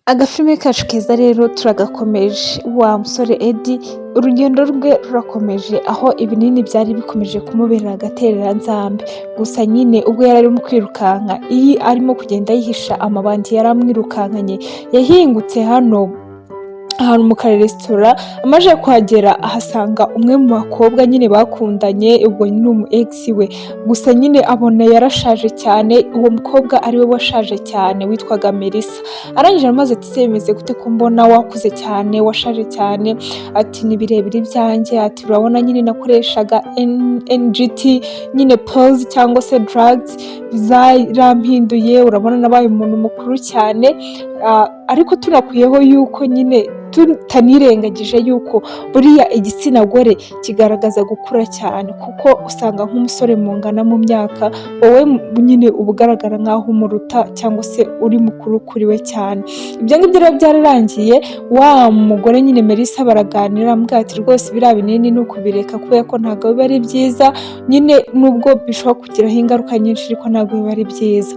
Agafilime kacu keza rero turagakomeje. Wa musore Edi urugendo rwe rurakomeje, aho ibinini byari bikomeje kumubera agatereranzambe. Gusa nyine ubwo yari arimo kwirukanka, iyo arimo kugenda yihisha amabandi yari amwirukankanye, yahingutse hano ahantu mu karesitora. Amaze kuhagera ahasanga umwe mu bakobwa nyine bakundanye, ubwo ni umu ex we. Gusa nyine abona yarashaje cyane, uwo mukobwa ariwe washaje cyane witwaga Melissa. Arangije amaze ati: "Se bimeze gute ko mbona wakuze cyane, washaje cyane?" Ati: "Ni birebire ibyanjye." Ati: "Urabona nyine nakoreshaga NGT nyine, pills cyangwa se drugs, zarampinduye. Urabona nabaye umuntu mukuru cyane." Ariko tunakuyeho yuko nyine tutanirengagije yuko buriya igitsina gore kigaragaza gukura cyane, kuko usanga nk'umusore mungana mu myaka, wowe nyine uba ugaragara nk'aho umuruta cyangwa se uri mukuru kuri we cyane. Ibyo ngibyo rero byararangiye, wa mugore nyine Melissa baraganira, aramubwira ati: "Rwose biriya binini ni ukubireka, kubera ko ntabwo biba ari byiza nyine, nubwo bishobora kugiraho ingaruka nyinshi, ariko ntabwo biba ari byiza."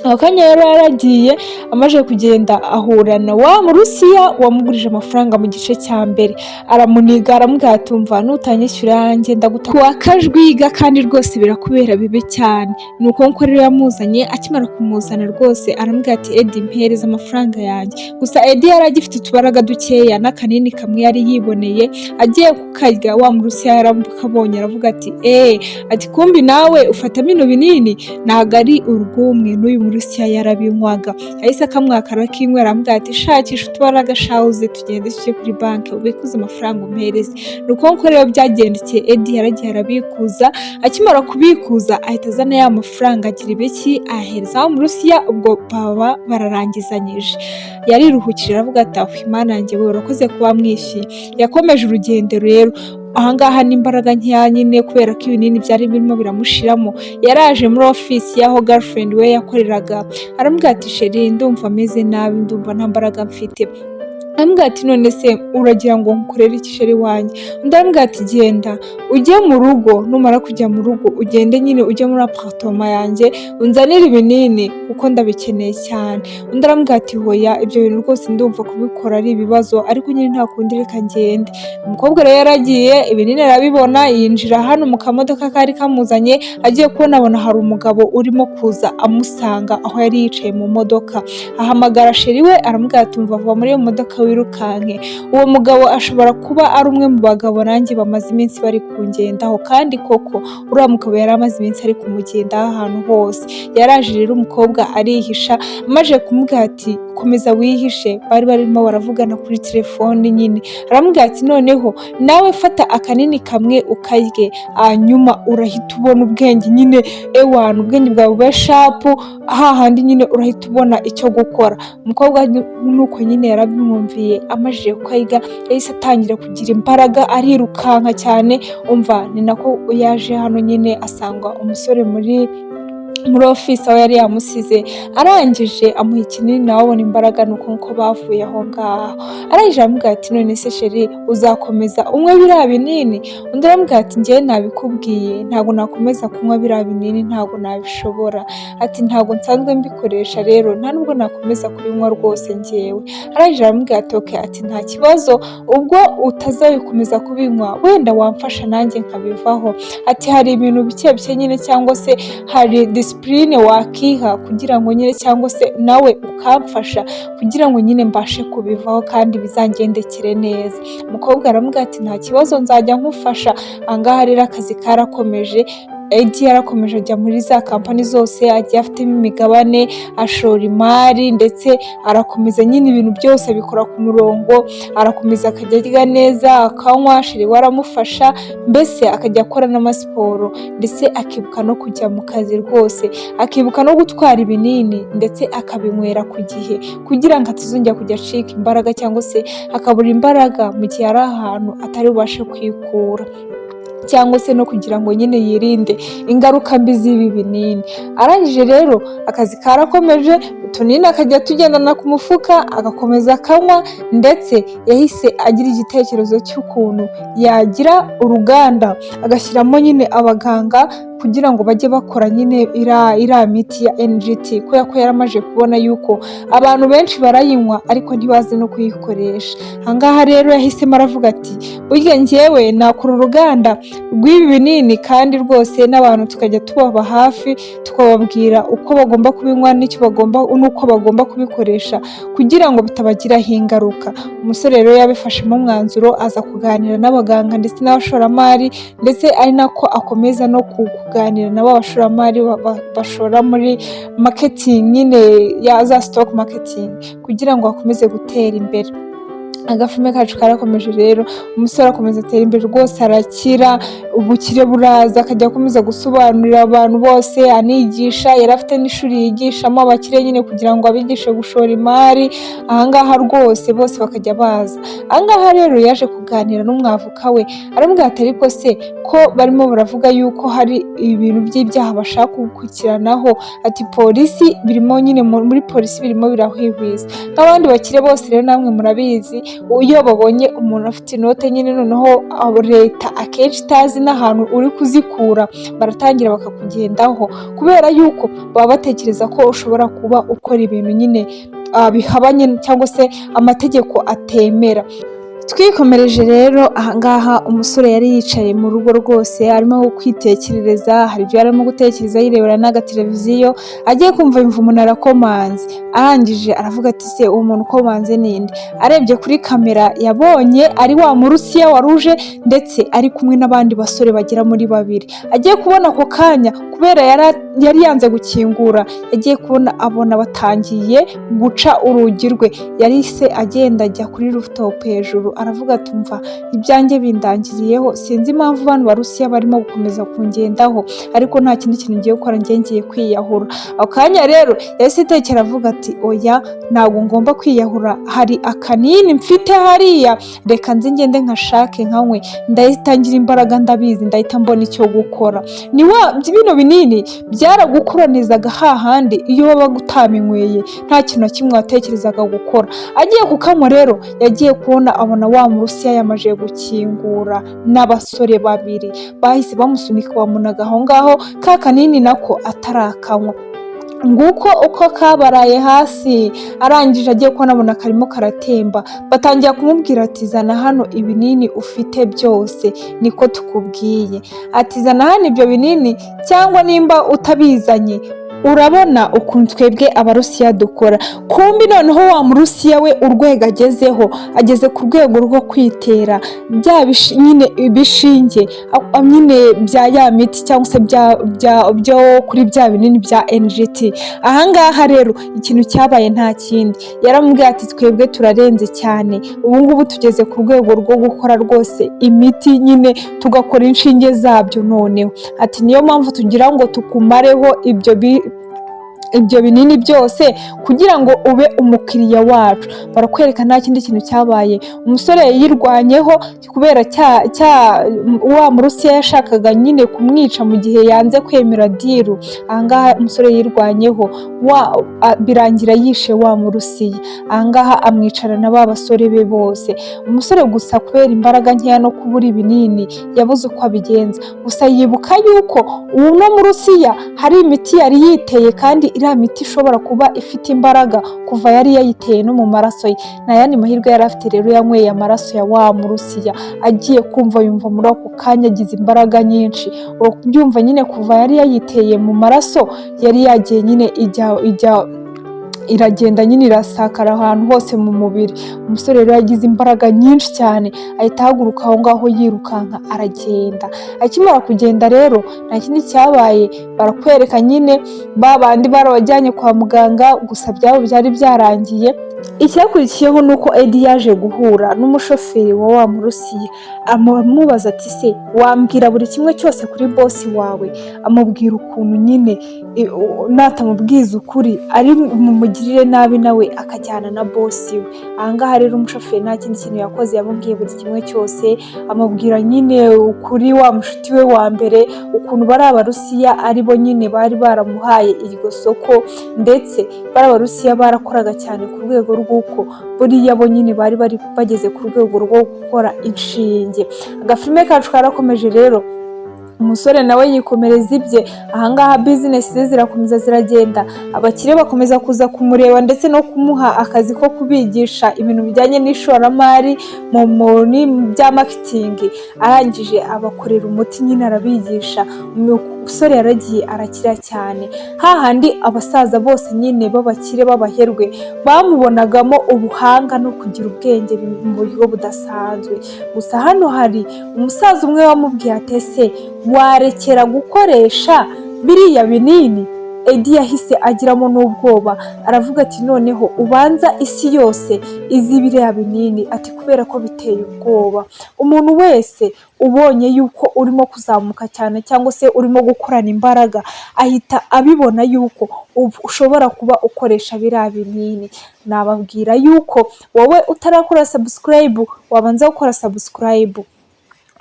Ako kanya rero yaragiye, amaze kugenda ahura na wa Murusiya wamugurije amafaranga mu gice cya mbere, aramuniga, aramubwira ati: "Umva, nutanyishyura yanjye ndaguta wa kajwiga, kandi rwose birakubera bibi cyane." Ni uko nguko rero yamuzanye. Akimara kumuzana rwose aramubwira ati: "Edi, mpereza amafaranga yanjye." Gusa Edi yari agifite utubaraga dukeya n'akanini kamwe yari yiboneye, agiye kukarya wa Murusiya yarakabonye, aravuga ati: "Eee," ati: "Kumbi nawe ufata bino binini?" Ntabwo ari urw'umwe, n'uyu Murusiya yarabinywaga. Yahise akamwaka arakinywera, aramubwira ati: "Shakisha utubaraga shawuze, tugende tujye kuri banki ubikuze amafaranga umpereze." Ni uko nguko rero byagendekeye Edi, yaragiye arabikuza. Akimara kubikuza ahita azana ya mafaranga, agira ibiki, ayahereza wa Murusiya, ubwo baba bararangizanyije. Yariruhukije, aravuga ati: "Aho Imana yanjye we, urakoze kuba mwishyuye." Yakomeje urugendo rero ahangaha n'imbaraga nkeya nyine, kubera ko ibinini byari birimo biramushiramo. Yaraje muri ofisi y'aho girlfriend we yakoreraga, aramubwira ati: "Chérie, ndumva ameze nabi, ndumva nta mbaraga mfite." Aramubwira ati: "None se uragira ngo nkukorere iki, chérie wanjye?" Undi aramubwira ati: "Genda ujye mu rugo, numara kujya mu rugo ugende nyine ujye muri appartement yanjye unzanire ibinini kuko ndabikeneye cyane." Undi aramubwira ati: "Hoya, ibyo bintu rwose ndumva kubikora ari ibibazo, ariko nyine nta kundi, reka ngende." Umukobwa rero yaragiye, ibinini arabibona, yinjira hano mu kamodoka kari kamuzanye. Agiye kubona abona hari umugabo urimo kuza amusanga aho yari yicaye mu modoka. Ahamagara chéri we, aramubwira ati: "Umva, va muri iyo modoka wirukanke, uwo mugabo ashobora kuba ari umwe mu bagabo nanjye bamaze iminsi bari kungendaho." Kandi koko uriya mugabo yari amaze iminsi ari kumugendaho ahantu hose. Yaraje rero, umukobwa arihisha. Amaze kumubwira ati: "Komeza wihishe," bari barimo baravugana kuri telefoni nyine, aramubwira ati: "Noneho nawe fata akanini kamwe ukarye, hanyuma urahita ubona ubwenge nyine, ewana ubwenge bwawe bube sharp, hahandi nyine urahita ubona icyo gukora." Umukobwa nuko nyine yarabimwumviye, amajije kukarya yahise atangira kugira imbaraga, arirukanka cyane. Umva, ni nako yaje hano nyine asanga umusore muri ofisi aho yari yamusize, arangije amuha ikinini, nawe abona imbaraga. Ni uko nguko bavuye aho ngaho. Arangije aramubwira ati: "None se chéri, uzakomeza unywe biriya binini?" Undi aramubwira ati: "Njyewe nabikubwiye, ntabwo nakomeza kunywa biriya binini, ntabwo nabishobora." Ati: "Ntabwo nsanzwe mbikoresha rero, nta nubwo nakomeza kubinywa rwose njyewe." Arangije aramubwira ati: "Okay," ati: "Nta kibazo, ubwo utazabikomeza kubinywa, wenda wamfasha nanjye nkabivaho." Ati: "Hari ibintu bike bike nyine, cyangwa se hari discipline wakiha kugira ngo nyine, cyangwa se nawe ukamfasha kugira ngo nyine mbashe kubivaho kandi bizangendekere neza." Umukobwa aramubwira ati: "Nta kibazo, nzajya nkufasha." Ahangaha rero akazi karakomeje. Edi yarakomeje ajya muri za kampani zose agiye afitemo imigabane, ashora imari, ndetse arakomeza nyine ibintu byose abikora ku murongo. Arakomeza akajya arya neza, akanywa, chéri we aramufasha, mbese akajya akora n'amasiporo, ndetse akibuka no kujya mu kazi rwose, akibuka no gutwara ibinini, ndetse akabinywera ku gihe kugira ngo atazongera kujya acika imbaraga cyangwa se akabura imbaraga mu gihe ari ahantu atari bubashe kwikura, cyangwa se no kugira ngo nyine yirinde ingaruka mbi z'ibi binini. Arangije rero akazi karakomeje. Utunini akajya tugendana ku mufuka, agakomeza akanywa. Ndetse yahise agira igitekerezo cy'ukuntu yagira uruganda, agashyiramo nyine abaganga kugira ngo bajye bakora nyine iriya miti ya NGT, kubera ko yaramaze kubona yuko abantu benshi barayinywa ariko ntibazi no kuyikoresha. Ahangaha rero yahisemo, aravuga ati: "Burya njyewe nakora uruganda rw'ibi binini, kandi rwose n'abantu tukajya tubaba hafi, tukababwira uko bagomba kubinywa n'icyo bagomba n'uko bagomba kubikoresha kugira ngo bitabagiraho ingaruka." Umusore rero yabifashemo umwanzuro, aza kuganira n'abaganga ndetse n'abashoramari, ndetse ari nako akomeza no kuganira nabo abashoramari bashora muri marketing nyine ya za stock marketing, kugira ngo akomeze gutera imbere. Agafilme kacu karakomeje rero, umusore akomeza atera imbere rwose, arakira, ubukire buraza, akajya akomeza gusobanurira abantu bose, anigisha. Yari afite n'ishuri yigishamo abakire nyine kugira ngo abigishe gushora imari. Ahangaha rwose bose bakajya baza. Ahangaha rero yaje kuganira n'umwavoka we, aramubwira ati: "Ariko se ko barimo baravuga yuko hari ibintu by'ibyaha bashaka gukurikiranaho?" Ati: "Polisi birimo nyine, muri polisi birimo birahwihwiza nk'abandi bakire bose." Rero namwe murabizi, iyo babonye umuntu afite inote nyine, noneho leta akenshi itazi n'ahantu uri kuzikura, baratangira bakakugendaho, kubera yuko baba batekereza ko ushobora kuba ukora ibintu nyine bihabanye cyangwa se amategeko atemera. Twikomereje rero, ahangaha umusore yari yicaye mu rugo rwose, arimo kwitekerereza. Hari ibyo arimo gutekereza yirebera n'agateleviziyo. Agiye kumva, yumva umuntu arakomanze. Arangije aravuga ati: "Se uwo muntu ukomanze ninde?" Arebye kuri kamera, yabonye ari wa Murusiya waruje, ndetse ari kumwe n'abandi basore bagera muri babiri. Agiye kubona ako kanya, kubera yari yanze gukingura, yagiye kubona abona batangiye guca urugi rwe. Yahise agenda ajya kuri rooftop hejuru, aravuga ati: "Umva, ibyanjye bindangiriyeho. Sinzi impamvu bano Barusiya barimo gukomeza kungendaho, ariko nta kindi kintu ngiye gukora, ngiye ngiye kwiyahura." Ako kanya rero yahise itekera, avuga ati: "Oya, ntabwo ngomba kwiyahura. Hari akanini mfite hariya, reka nze ngende nkashake nkanywe, ndahita ngira imbaraga, ndabizi ndahita mbona icyo gukora." Ni wa bino binini byaragukoranizaga hahandi, iyo wabaga utabinyweye nta kintu na kimwe watekerezaga gukora. Agiye kukanywa rero, yagiye kubona abona wa Murusiya yamaze gukingura n'abasore babiri. Bahise bamusunika, bamunaga aho ngaho, ka kanini nako atarakanywa. Nguko uko kabaraye hasi. Arangije agiye kubona abona karimo karatemba. Batangira kumubwira ati: "Zana hano ibinini ufite byose, niko tukubwiye." Ati: "Zana hano ibyo binini, cyangwa nimba utabizanye urabona ukuntu twebwe Abarusiya dukora." Kumbi noneho wa Murusiya we urwego agezeho, ageze ku rwego rwo kwitera bya nyine ibishinge nyine bya ya miti, cyangwa se byo kuri bya binini bya NGT. Ahangaha rero ikintu cyabaye nta kindi, yaramubwiye ati: "Twebwe turarenze cyane, ubu ngubu tugeze ku rwego rwo gukora rwose imiti nyine, tugakora inshinge zabyo." Noneho ati: "Niyo mpamvu tugira ngo tukumareho ibyo binini byose kugira ngo ube umukiriya wacu." Barakwereka nta kindi kintu cyabaye, umusore yirwanyeho kubera cya wa Murusiya yashakaga nyine kumwica mu gihe yanze kwemera deal. Ahangaha umusore yirwanyeho, birangira yishe wa Murusiya. Ahangaha amwicara na ba basore be bose. Umusore gusa kubera imbaraga nkeya no kubura ibinini yabuze uko abigenza. Gusa yibuka yuko uno Murusiya hari imiti yari yiteye, kandi iriya miti ishobora kuba ifite imbaraga kuva yari yayiteye no mu maraso ye. Nta yandi mahirwe yari afite rero, yanyweye amaraso ya wa Murusiya. Agiye kumva yumva muri ako kanya agize imbaraga nyinshi. Urabyumva nyine, kuva yari yayiteye mu maraso, yari yagiye nyine ijya iragenda nyine irasakara ahantu hose mu mubiri. Umusore rero yagize imbaraga nyinshi cyane, ahita ahaguruka aho ngaho yirukanka, aragenda. Akimara kugenda rero nta kindi cyabaye, barakwereka nyine ba bandi barabajyanye kwa muganga, gusa byabo byari byarangiye. Icyakurikiyeho ni uko Edi yaje guhura n'umushoferi wa wa Murusiya, amubaza ati: "Se wambwira buri kimwe cyose kuri boss wawe?" Amubwira ukuntu nyine natamubwiza ukuri ari bumugirire nabi, nawe akajyana na boss we. Ahangaha rero umushoferi nta kindi kintu yakoze, yamubwiye buri kimwe cyose, amubwira nyine kuri wa mushuti we wa mbere, ukuntu bari Abarusiya ari bo nyine bari baramuhaye iryo soko, ndetse bari Abarusiya barakoraga cyane ku rwego rw'uko buriya bo nyine bari bageze ku rwego rwo gukora inshinge. Agafilime kacu karakomeje rero, umusore nawe yikomereza ibye. Ahangaha bizinesi ze zirakomeza ziragenda, abakire bakomeza kuza kumureba ndetse no kumuha akazi ko kubigisha ibintu bijyanye n'ishoramari mu bya marketing. Arangije abakorera umuti nyine, arabigisha. Umusore yaragiye arakira cyane, hahandi abasaza bose nyine b'abakire b'abaherwe bamubonagamo ubuhanga no kugira ubwenge mu buryo budasanzwe. Gusa hano hari umusaza umwe wamubwiye ati: "Ese warekera gukoresha biriya binini?" Edi yahise agiramo n'ubwoba, aravuga ati: "Noneho ubanza isi yose izi biriya binini," ati kubera ko biteye ubwoba. Umuntu wese ubonye yuko urimo kuzamuka cyane cyangwa se urimo gukorana imbaraga, ahita abibona yuko ushobora kuba ukoresha biriya binini. Nababwira yuko wowe utarakora subscribe, wabanza gukora subscribe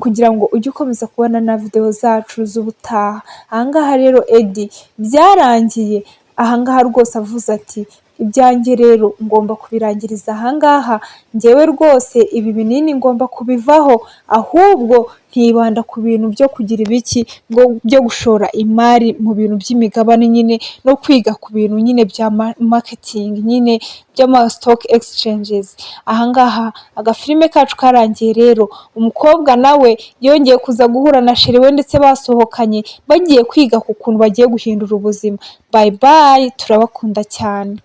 kugira ngo ujye ukomeza kubona na videwo zacu z'ubutaha. Ahangaha rero Edi byarangiye ahangaha rwose avuze ati: "Ibyanjye rero ngomba kubirangiriza ahangaha, njyewe rwose ibi binini ngomba kubivaho, ahubwo nkibanda ku bintu byo kugira ibiki, byo gushora imari mu bintu by'imigabane nyine, no kwiga ku bintu nyine bya marketing nyine by'ama stock exchanges." Ahangaha agafilime kacu karangiye rero, umukobwa nawe yongeye kuza guhura na chéri we, ndetse basohokanye bagiye kwiga ku kuntu bagiye guhindura ubuzima. Bye bye, turabakunda cyane.